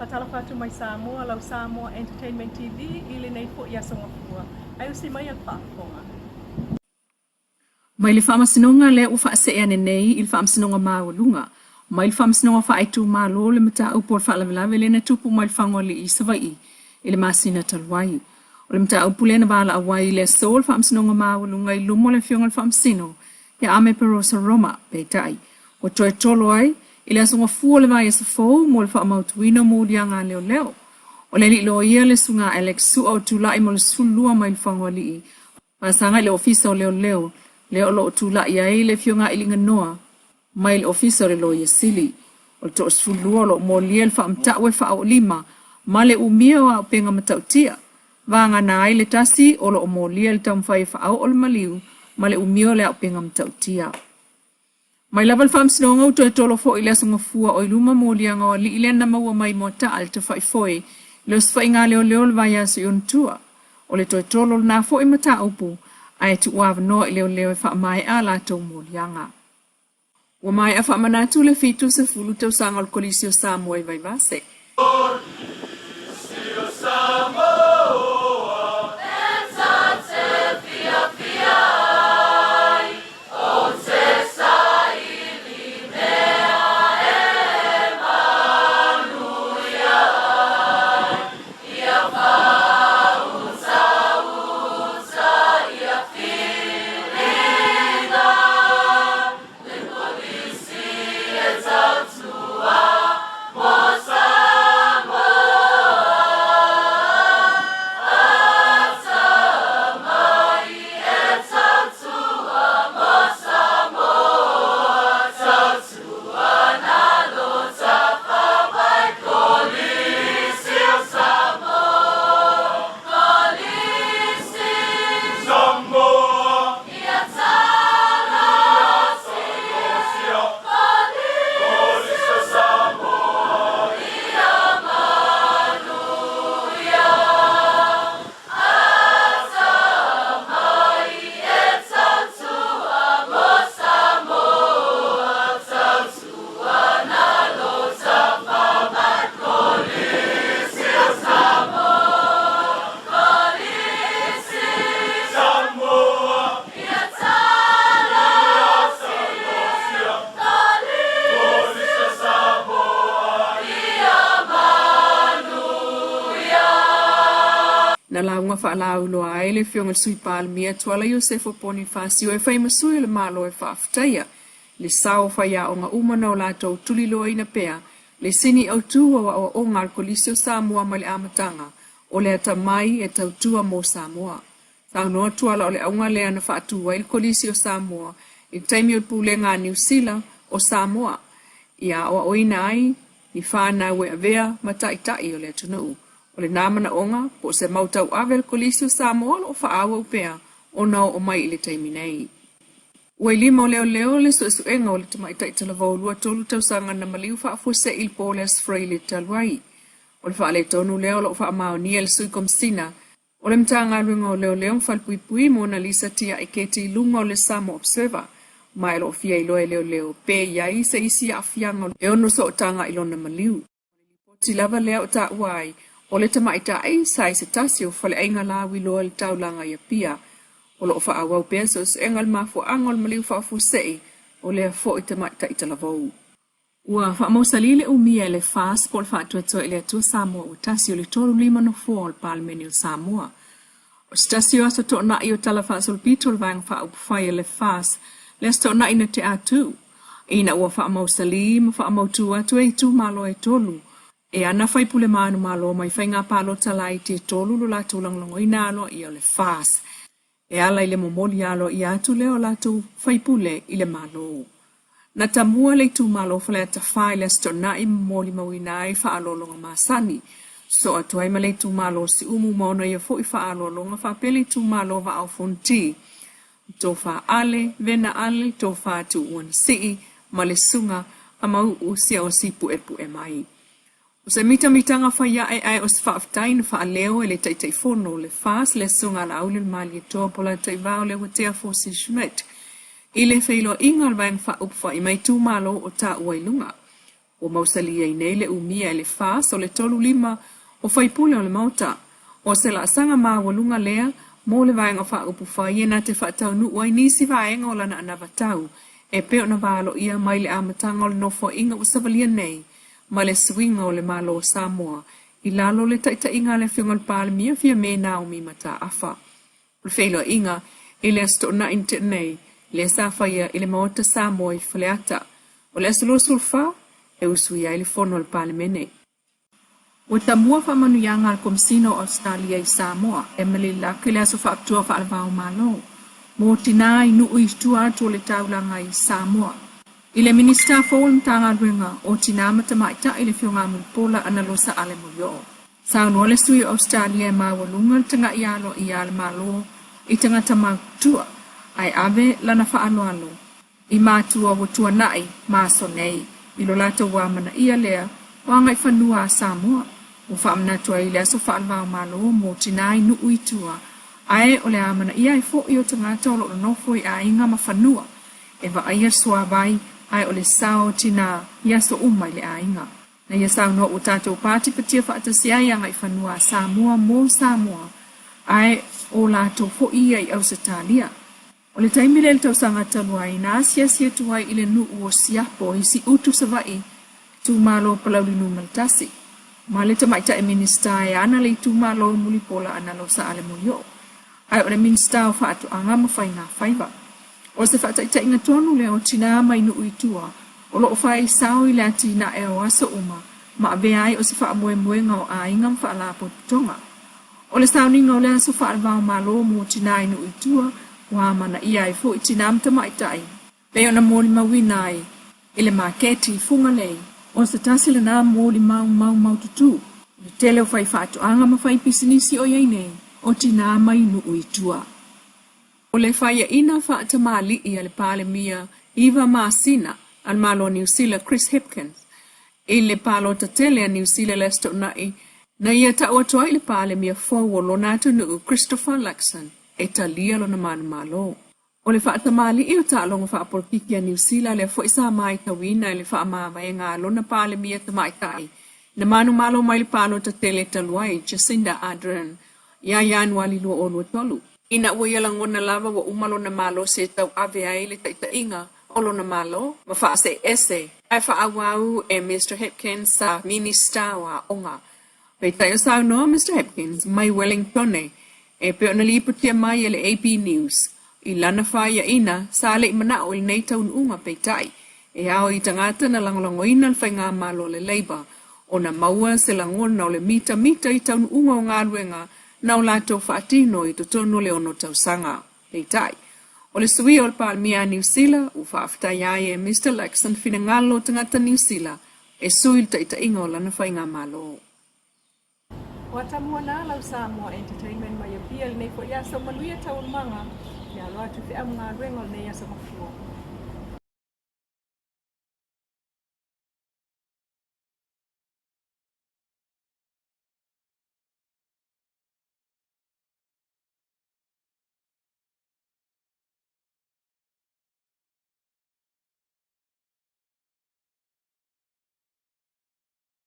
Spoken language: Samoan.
Faatalofa atu mai Samoa, lau Samoa Entertainment TV i lenei foi aso Gafua. Ae usi maia le faafofoga. Mai le Faamasinoga lea ua faasee ane nei i le Faamasinoga Maualuga, mai le Faamasinoga Faaitumalo le mataupu o le faalavelave lea na tupu mai le Fagoalii i Savaii i le masina talu ai. O le mataupu lea na valaau ai i le aso le Faamasinoga Maualuga i luma o le Afioga i le Faamasino ia Ame Perosa Roma, peitai, ua toe tolo ai i le Aso Gafua o le vaiaso fou mo le faamautuina o moliaga a leoleo. O le alii loia le Susuga Alex Su'a o tulai mo le 12 mai le Fagoalii Faasaga i le Ofisa o Leoleo, lea o lo o tulai ai le Afioga a Iliganoa mai le Ofisa o le Loia Sili. O le toasefululua o lo o molia i le faamatau e faaoolima ma le umia o auupega matautia, vagana ai le tasi o lo o molia i le taumafai e faaoo le maliu ma le umia o le auupega matautia. Mai lava le Faamasinoga ua toe tolo foi i le Aso Gafua o i luma moliaga o alii lea na maua mai Moataa i le Tafaifoe i le osofaiga a leoleo o le vaiaso i ona tua. O le toe tolo lena foi mataupu ae tuuavanoa i leoleo e faamaea a latou moliaga. Ua maea faamanatu le 70 tausaga o le Kolisi o Samoa i Vaivase. Na lauga faalauiloa ai le Afioga i le Sui Palemia Tuala Iosefo Ponifasio e fai ma sui o le Malo e faafetaia le sao o faiaoga uma na o latou tuliloaina pea le sini autu o aoaoga a le Kolisi o Samoa mai le amataga o le atamai e tautua mo Samoa. Saunoa Tuala o le auga lea na faatu ai le Kolisi o Samoa i le taimi o le pulega a Niu Sila o Samoa, ia aoaoina ai ni fanau e avea ma taitai o le atunuu. O lena manaoga, po o se mau tauave a le Kolisi o Samoa o lo o faaauau pea ona oo mai i le taimi nei. Ua i lima o leoleo le suesuega o le tamaitai talavou 23 tausaga na maliu faafuasei i le po o le Aso Faraile talu ai. O le faaletonu lea o lo o faamaonia e le Sui Komesina o le Matagaluega o Leoleo ma Falepuipui Mona Lisa Tiai Keti i luga o le Samoa Observer ma e lo o fia iloa e leoleo pe i ai se isi aafiaga e ono sootaga i lona maliu. O le lipoti lava lea o taua ai o le tamaitai sa i se tasi o faleaiga lauiloa i le taulaga i Apia. O lo o faaauau pea suesuega i le mafuaaga o le maliu faafuasei o lea foi tamaitai talavou. Ua faamausali le umia e le FAST po o le Faatuatua i le Atua Samoa Ua Tasi o le 35 nofoa o le Palemene o Samoa. O se tasi o aso toonai o Tala Faasolopito o le Vaega Faaupufai a le FAST le aso toonai na tea atu, ina ua faamausali ma faamautu atu e itumalo e tolu e ana faipule manumalo mai faiga palota laiti e tolu lo latou lagolagoina aloaia o le FAST e ala i le momoli aloaia atu lea o latou faipule i le Malo. Na tamua le itumalo o Faleata 4 i le Aso Toonai ma molimauina ai faaaloaloga masani. Sosoo atu ai ma le itumalo o Siumu ma ona ia foi faaaloaloga faapea le itumalo o Vaa o Fonoti, Tofa Ale, Vena Ale, Tofa Tuuanasii ma le Susuga a Mau'u Siaosi Puepue mai. O se mitamitaga fai ae ae o se faafetai na faaleo e le Taitaifono o le FAS le Susuga a Laauli Malietoa Polataivao Leuatea Fosi Schmidt i le feiloaiga o le Vaega Faaupufai ma itumalo o taua i luga. Ua mausali ai nei le umia e le FAS o le 3 5 o faipule o le Maota. O se laasaga maualuga lea mo le Vaega Faaupufai e na te faataunuu ai nisi vaega o lana anavatau e pei ona valoia mai le amataga o le Nofoaiga ua savalia nei ma le suiga o le Malo o Samoa i lalo o le taitaiga a le Afioga i le Palemia Fiame Naomi Mataafa. O le feiloaiga i le Aso Toonai na tea nei, lea sa faia i le Maota Samoa i Faleata. O le aso 24 e usuia ai le fono a le Palemene. Ua tamua faamanuiaga a le Komesina o Ausetalia i Samoa, Emily Luck i le aso faapitoa faalevao Malo mo tinā i nuu i tua atu o le taulaga i Samoa. I le Minisita fou o le Matagaluega o Tinā ma Tamaitai le Afioga a Mulipola Analosa Ale Molioo. Saunoa le sui o Ausetalia e maualuga le taga'i aloaia a le Malo i tagata matutua ae ave lana faaaloalo i matua ua tuana'i ma aso nei i lo latou amanaia lea o agaifanua a Samoa ua faamanatu ai i le aso faalevao-Malo mo tinā i nuu i tua ae o le amanaia ai fo'i o tagata o lo o nonofo i aiga ma fanua e vaaia le suavai ae o le sao o tinā i aso uma i le aiga. Na ia saunoa ua tatou patipatia faatasi ai agaifanua a Samoa mo Samoa ae o latou fo'i ia i Ausetalia. O le taimi lea i le tausaga talu ai na asiasi atu ai i le nuu o Siapo i Siutu, Savaii, itumalo o Palauli Nu.1, ma le Tamaitai Minisita e ana le itumalo o Mulipola Analosa Ale Molioo, ae o le Minisita o Faatoaga ma Faiga Faiva. O se faataitaiga tonu lea o tinā mai nuu i tua o lo o fai sao i le atinae o aso uma ma avea ai o se faamoemoega o aiga ma faalapotopotoga. O le sauniga o le aso faalevao-Malo mo tinā i nuu i tua ua amanaia ai fo'i tinā ma tamaitai pei ona molimauina ai i le maketi i Fugalei. O se tasi lenā molimau maumaututu i le tele o faifaatoaga ma faipisinisi o i ai nei o tinā mai nuu i tua. O le faiaina faatamalii a le Palemia 9 masina a le Malo o Niu Sila Chris Hipkins i le palota tele a Niu Sila i le Aso Toonai na ia ta'u atu ai i le Palemia fou o lona atunuu Christopher Luxon e talia lona manumalo. O le faatamalii o taaloga faapolokiki a Niu Sila lea fo'i sa matauina i le faamavaega a lona Palemia tamaitai na manumalo mai le palota tele talu ai Jacinda Ardern ia Ianuali 2023. Ina ua ia lagona lava ua uma lona malosi e tauave ai le taitaiga o lona Malo ma faase'e ae faaauau e Mr Hipkins sa Minista o Aoga. Peitai o saunoa Mr Hipkins mai Wellingtone e pei ona lipotia mai e le AP News i lana faiaina sa le'i mana'o i lenei taunuuga peitai e ao i tagata na lagolagoina le faigamalo a le Labour ona maua se lagona o le mitamita i taunuuga o galuega na o latou faatino i totonu o le 6 tausaga. Peitai, o le suia o le Palemia a Niu Sila ua faafetai ai e Mr Luxon finagalo o tagata Niu Sila e sui le taitaiga o lana faigamalo. Ua tamua nā lau Samoa Entertainment mai Apia i lenei fo'i aso. Manuia taualumaga. Ia alo atu i feau ma galuega o lenei aso Gafua.